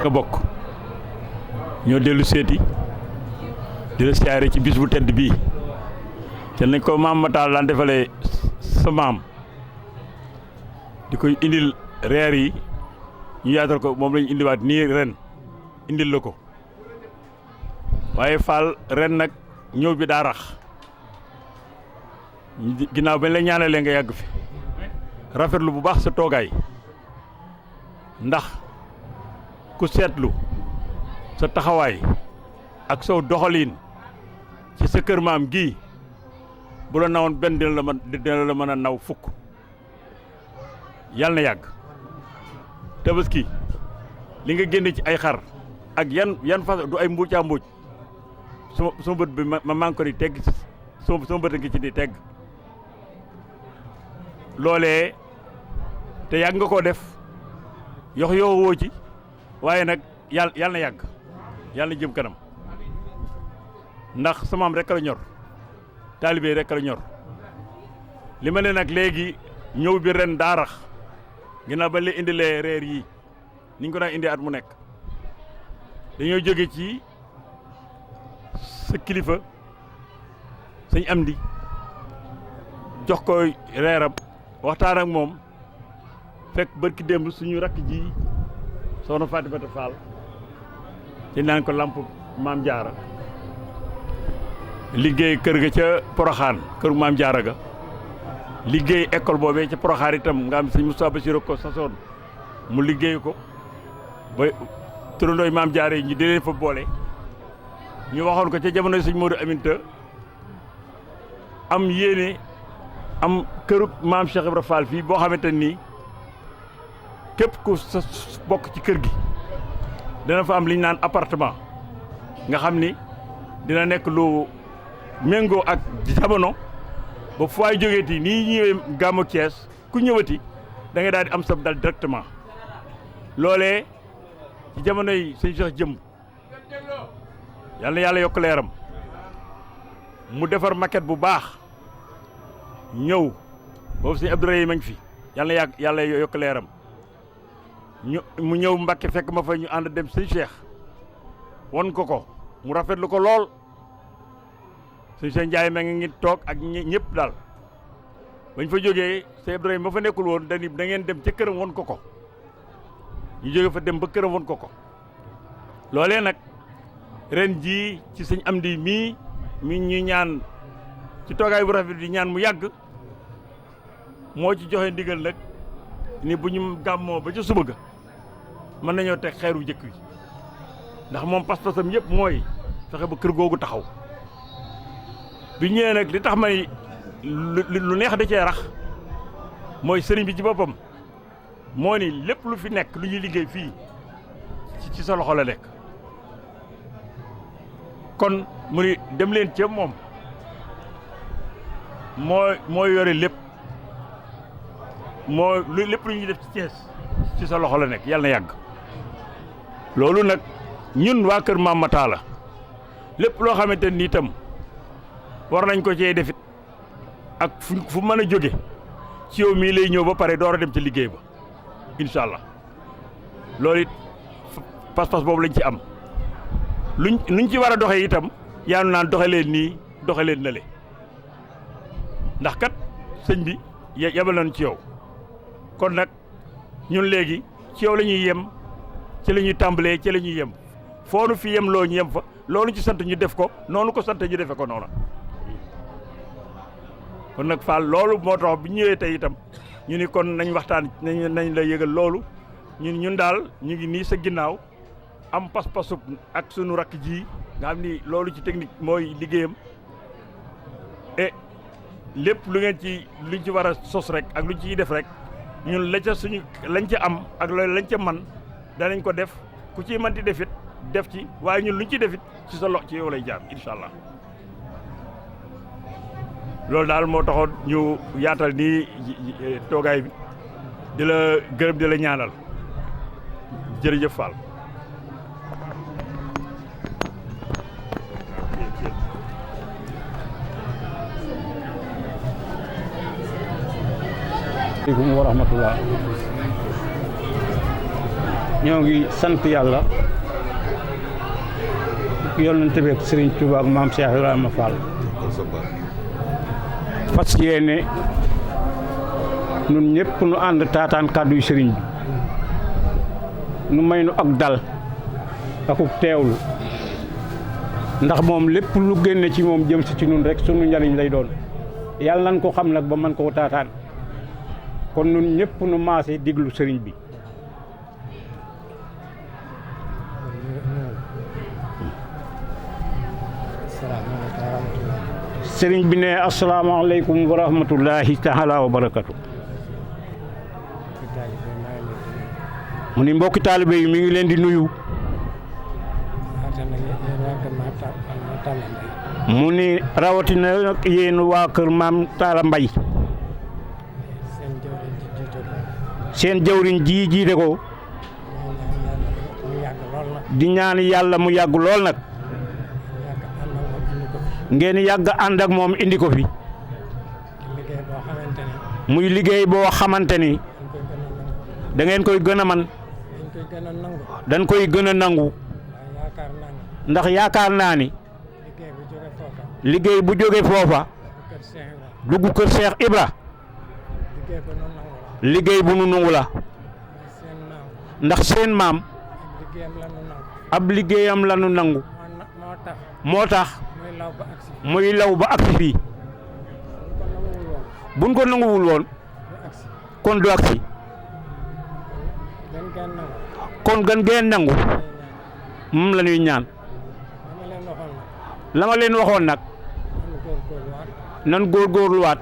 nga bokk ñoo dellu seeti di la siyaare ci bis bu tedd bii te nañ ko maam Matar daan defalee sa maam di koy indil reer yi ñu yaatal ko moom lañu indiwaat nii ren indil la ko waaye Fall ren nag ñëw bi daa rax ginnaaw bañ la ñaanalee nga yàgg fi rafetlu bu baax sa toogaay ndax ku seetlu sa taxawaay ak saw doxaliin ci sa kër maam gii bu la nawoon benn dina la mën a naw fukk yàlla na yàgg tabaski li nga génne ci ay xar ak yan fas du ay mbuucaa mbuuc sama bët bi ma maa ngi ko di tegg sama bët a ngi ci di tegg loolee te yàgg nga koo def yox yoo woo ci waaye nag yàlla na yàgg yàlla na jëm kanam ndax samaam rek la ñor taalibe rek la ñor li ma ne nag léegi ñëw bi ren daa rax ginnaaw ba la indilee reer yi ni ñu ko daan indi at mu nekk dañoo jóge ci sa kilifa sëñ Amdi jox ko reeram waxtaan ak moom fekk barki démb suñu rakk ji soxna Fatimata Fall ci naan ko lamp maam jaara liggéey kër ga ca Poroxaan kër maam jaara ga liggéey école boobee ca Poroxaan itam nga am sëñ Moustapha Bassirou ko sasoon mu liggéey ko ba turandooy maam jaara yi ñu di leen fa boole ñu waxoon ko ca jamono sëñ Modou Aminta am yéene am këru maam Cheikh Ibra Fall fii boo xamante nii képp ku sa bokk ci kër gi dana fa am li ñu naan appartement nga xam ni dina nekk lu méngoo ak jamono ba fu waay jógeeti nii ñëwee gàmmu Thiès ku ñëwati da ngay daal di am sab dal directement loolee ci jamono yi sëñ Cheikh jëmb yàlla yokk leeram mu defar maquette bu baax ñëw boobu sëñ Abdourahim a ngi fi yàlla yokk leeram mu ñëw Mbàkke fekk ma fa ñu ànd dem sëñ Cheikh won ko mu rafetlu ko lool sëñ Cheikh Ndiaye ma ngi toog ak ñëpp daal bañ fa jógee sëñ Ibrahima ma fa nekkul woon da ngeen dem ca këram won ko ñu jóge fa dem ba këram won ko loolee nag ren jii ci sëñ Amdi mii ñuy ñaan ci toogaay bu rafet di ñaan mu yàgg moo ci joxe ndigal nag ni bu ñu gàmmoo ba ca suba ga mën nañoo teg xeeru jëkk wi ndax moom pas-pasam yëpp mooy fexe ba kër googu taxaw bi ñëwee nag li tax may lu neex da cee rax mooy sëriñ bi ci boppam moo ni lépp lu fi nekk lu ñuy liggéey fii ci sa loxo la nekk kon mu ni dem leen ca moom moo yore lépp lépp lu ñuy def ci Thiès ci sa loxo la nekk yàlla na yàgg loolu nag ñun waa kër Maam Matar la lépp loo xamante ni itam war nañ ko cee defit ak fu mën a jóge ci yow mii lay ñëw ba pare door a dem ci liggéey ba incha allah loolu it pas-pas boobu lañ ci am luñ ci war a doxee itam yaanu naan doxe leen nii doxe leen na le ndax kat sëñ bi yebal nañ ci yow kon nag ñun léegi ci yow la ñuy yem ci la ñuy tàmbalee ci la ñuy yem foo nu fi yem loo ñu yem fa loolu ci sant ñu def ko noonu ko sant ñu defe ko noonu kon nag Fall loolu moo tax bi ñëwee tey itam ñu ni kon nañ waxtaan nañ la yëgal loolu ñun daal ñu ngi nii sa ginnaaw am pas-pasu ak sunu rakk ji nga xam ni loolu ci technique mooy liggéeyam et lépp lu ngeen ci luñ ci war a sos rek ak luñ ciy def rek ñun la ca suñu lañ ca am ak loolu lañ ca man danañ ko def ku ciy mën di defit def ci waaye ñun luñ ci defit ci sa lox ci yow lay jaar incha allah loolu daal moo taxoon ñu yaatal nii toogaay bi di la gërëm di la ñaanal jërëjëf Fall. asalaamaaleykum wa rahmatullah ñoo ngi sant yàlla yonent bi ak Serigne Touba ak maam Cheikh Ibrahima Fall fas yéene nun ñëpp nu ànd taataan kàddu yu sëriñ bi nu may nu ak dal akuk teewlu ndax moom lépp lu génne ci moom jëm si ci nun rek sunu njariñ lay doon yàlla nan ko xam nag ba man koo taataan kon nun ñëpp nu maase diglu sëriñ bi sëriñ bi ne asalaamaaleykum wa rahmatullahi taala wa barakatu mu ni mbokki taalibe yi mi ngi leen di nuyu mu ni rawatina nag yéen waa kër maam Talla Mbaye seen jawriñ ji jiite ko di ñaan yàlla mu yàgg lool nag ngeen yàgg ànd ak moom indi ko fi muy liggéey boo xamante ni da ngeen koy gën a man dañ koy gën a nangu ndax yaakaar naa ni liggéey bu jóge foofa dugg kër Cheikh Ibra liggéey bu nu nangu la ndax seen maam ab liggéeyam la nu nangu moo tax muy law ba agsi fii buñ ko nanguwul woon kon du agsi kon gan ngeen nangu moom la ñuy ñaan la ma leen waxoon nag nan góorgóorluwaat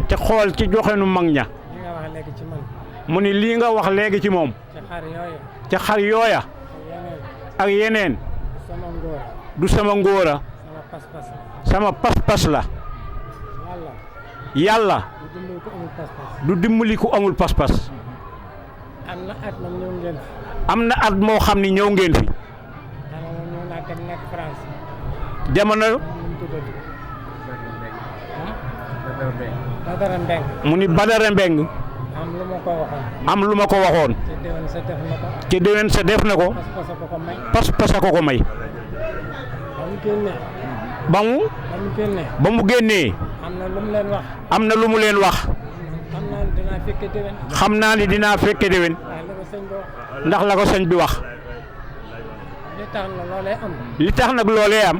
te xool ci joxenu mag ña mu ni lii nga wax léegi ci moom ca xar yooya ak yeneen du sama ngóora sama pas-pas la yàlla du dimbali ku amul pas-pas am na at moo xam ni ñëw ngeen fi jamono mu ni Badara Mbeng am lu ma ko waxoon ci déwén sa def na ko pas-pas a ko may ba mu génnee am na lu mu leen wax xam naa ni dinaa fekke déwén ndax la ko sëñ bi wax li tax nag loolee am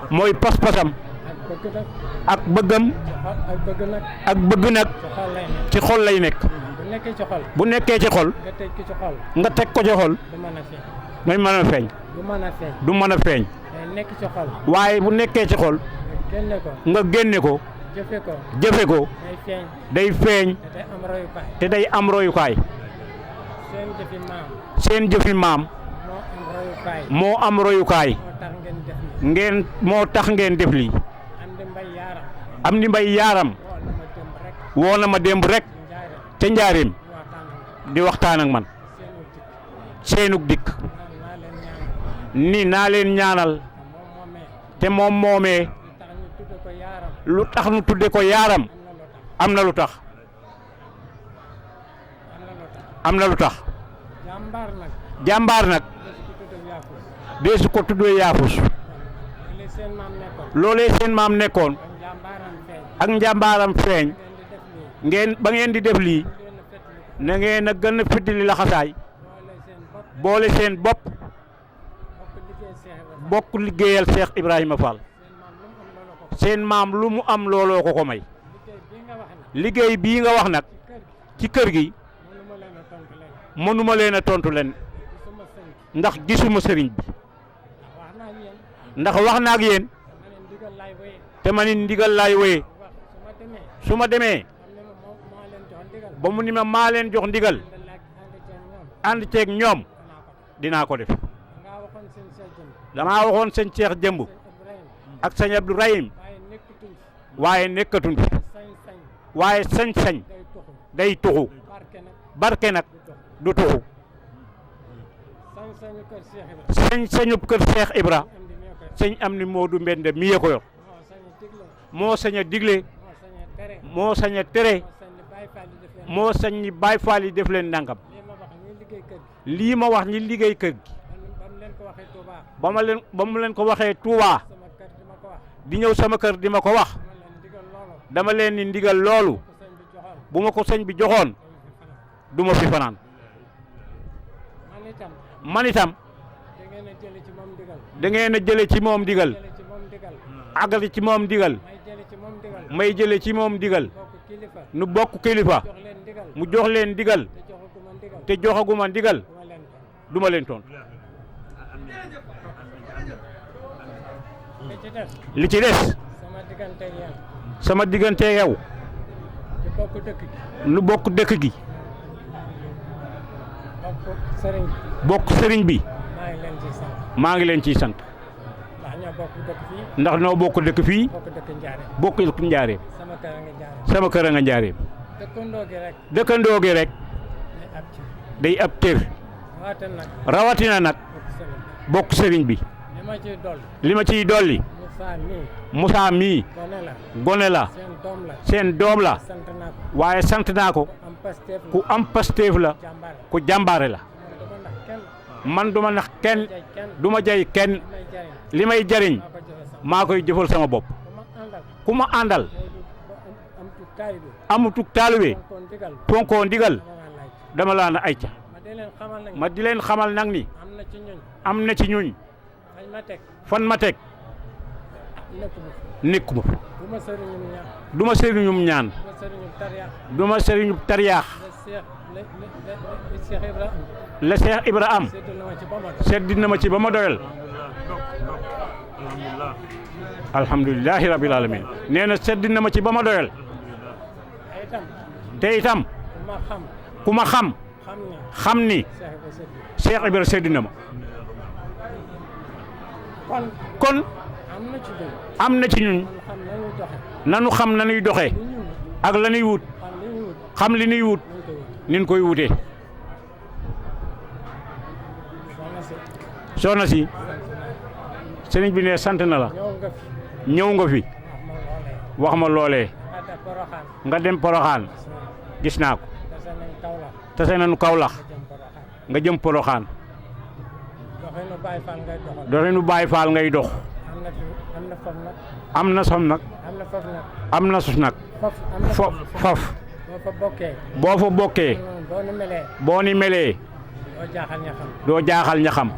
mooy pas-pasam ak bëggam ak bëgg nag ci xol lay nekk bu nekkee ci xol nga teg ko ci xol may mën a feeñ du mën a feeñ waaye bu nekkee ci xol nga génne ko jëfe ko day feeñ te day am royukaay seen jëfi maam moo am royukaay moo tax ngeen def lii am ni mbay yaaram woo na ma démb rek ca njaareem di waxtaan ak man seenug dikk ni naa leen ñaanal te moom moomee lu tax nu tudde ko yaaram am na lu tax jàmbaar nag deesu ko tuddee yaafus loolee seen maam nekkoon ak njàmbaaram feeñ ba ngeen di def lii na ngeen a gën a fiddili laxasaay boole seen bopp bokk liggéeyal Cheikh Ibrahima Fall seen maam lu mu am looloo ko may liggéey bii nga wax nag ci kër gi mënuma leen a tontu leen ndax gisuma sëriñ bi ndax wax na ak yéen te man it ndigal laay wéye su ma demee ba mu ni ma maa leen jox ndigal ànd ceeg ñoom dinaa ko def. damaa waxoon sëñ Cheikh jëmb ak sëñ Abdou Rahim waaye nekkatuñ fi waaye sañ-sañ day tuxu barke nag du tuxu sañ-sañub kër Cheikh Ibra sëñ am ni Moodu Mbende mi ye ko yor moo sañ a digle moo sañ a tere moo sañ ñi Baay Faal yi def leen nangam lii ma wax ñi liggéey kër gi ba mu leen ko waxee Touba di ñëw sama kër di ma ko wax dama leen ni ndigal loolu bu ma ko sëñ bi joxoon du ma fi fanaan man itam da ngeen a jële ci moom ndigal àggali ci moom ndigal may jële ci moom ndigal nu bokk kilifa mu jox leen ndigal te joxaguma ndigal du ma leen toon li ci des sama diggante yow nu bokk dëkk gi bokk sëriñ bi maa ngi leen ciy sant ndax noo bokk dëkk fii bokk dëkk njaareem sama kër a nga njaareem dëkkandoo gi rek day ab cër rawatina nag bokk sëriñ bi li ma ciy dolli Moussa mii gone la seen doom la waaye sant naa ko ku am pasteef la ku jàmbaare la man duma nax kenn duma jay kenn li may jariñ maa koy jëfal sama bopp ku ma àndal amutuk taalibe fonkoo ndigal dama laa na ayca ma di leen xamal nag ni am na ci ñuñ fan ma teg nekkuma du ma sëriñum ñaan du ma sëriñum tariyaax la Cheikh Ibra am sedd na ma ci ba ma doyal alhamdulilahi rabbil alamin nee na sedd na ma ci ba ma doyal te itam ku ma xam ni Cheikh Ibra sedd na ma kon am na ci ñun nanu xam nanuy doxee ak la nuy wut xam li nuy wut nin koy wutee soxna si sëriñ bi ne sant na la ñëw nga fi wax ma loolee nga dem Poroxaan gis naa ko tase nañu Kawlax nga jëm Poroxaan doxinu Baay Faal ngay dox am na som nag am na sus nag faf boo fa bokkee boo ni melee doo jaaxal ña xam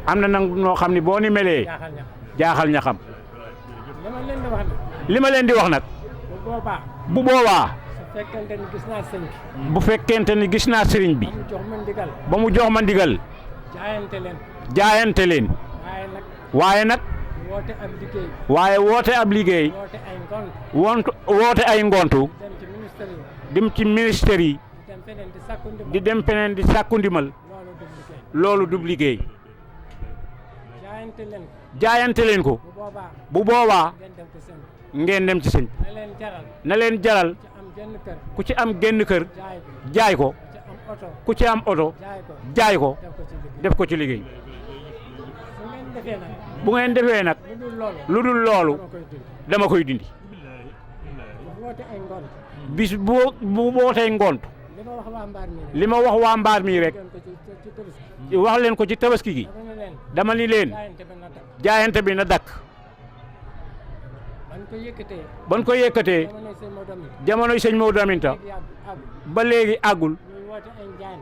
am na nag noo xam ni boo ni melee jaaxal ña xam li ma leen di wax nag bu boobaa bu fekkente ni gis naa sëriñ bi ba mu jox ma ndigal jaayante leen waaye nag woote ab liggéey woote ay ngontu dem ci ministère yi di dem feneen di sàkku ndimal loolu du liggéey jaayante leen ko bu boobaa ngeen dem ci sëñ na leen jaral ku ci am genn kër jaay ko ku ci am oto jaay ko def ko ci liggéey bu ngeen defee nag lu dul loolu dama koy dindi bis bu wootee ngont li ma wax waa mbaar mi rek wax leen ko ci tabaski gi dama ni leen jaayante bi na dakk ban ko yëkkatee jamonoy sëñ Maodo Aminta ba léegi àggul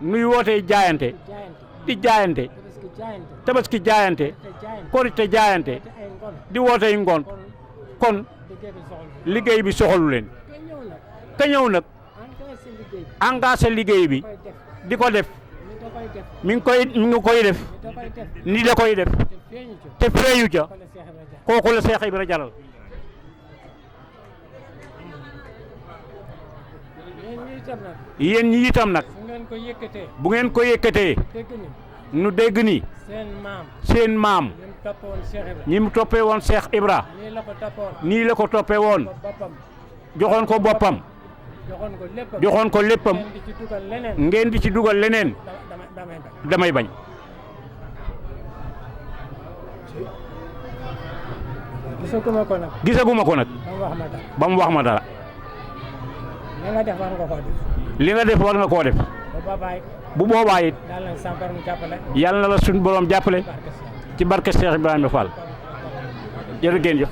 nuy wootee jaayante di jaayante tabaski jaayante korite jaayante di wootee ngont kon liggéey bi soxalu leen ka ñëw nag engagé liggéey bi di ko def mi ngi koy def ni da koy def te feeñu ca kooku la Seex Ibra jaral yéen ñi itam nag bu ngeen ko yëkkatee nu dégg ni seen maam ñi mu toppee woon Seex Ibra nii la ko toppee woon joxoon ko boppam joxoon ko léppam ngeen di ci dugal leneen damay bañ gisaguma ko nag ba mu wax ma dara li nga def war nga koo def bu boobaa it yàlla na la suñu borom jàppale ci barke Cheikh Ibrahima Fall jërë ngeen jëf.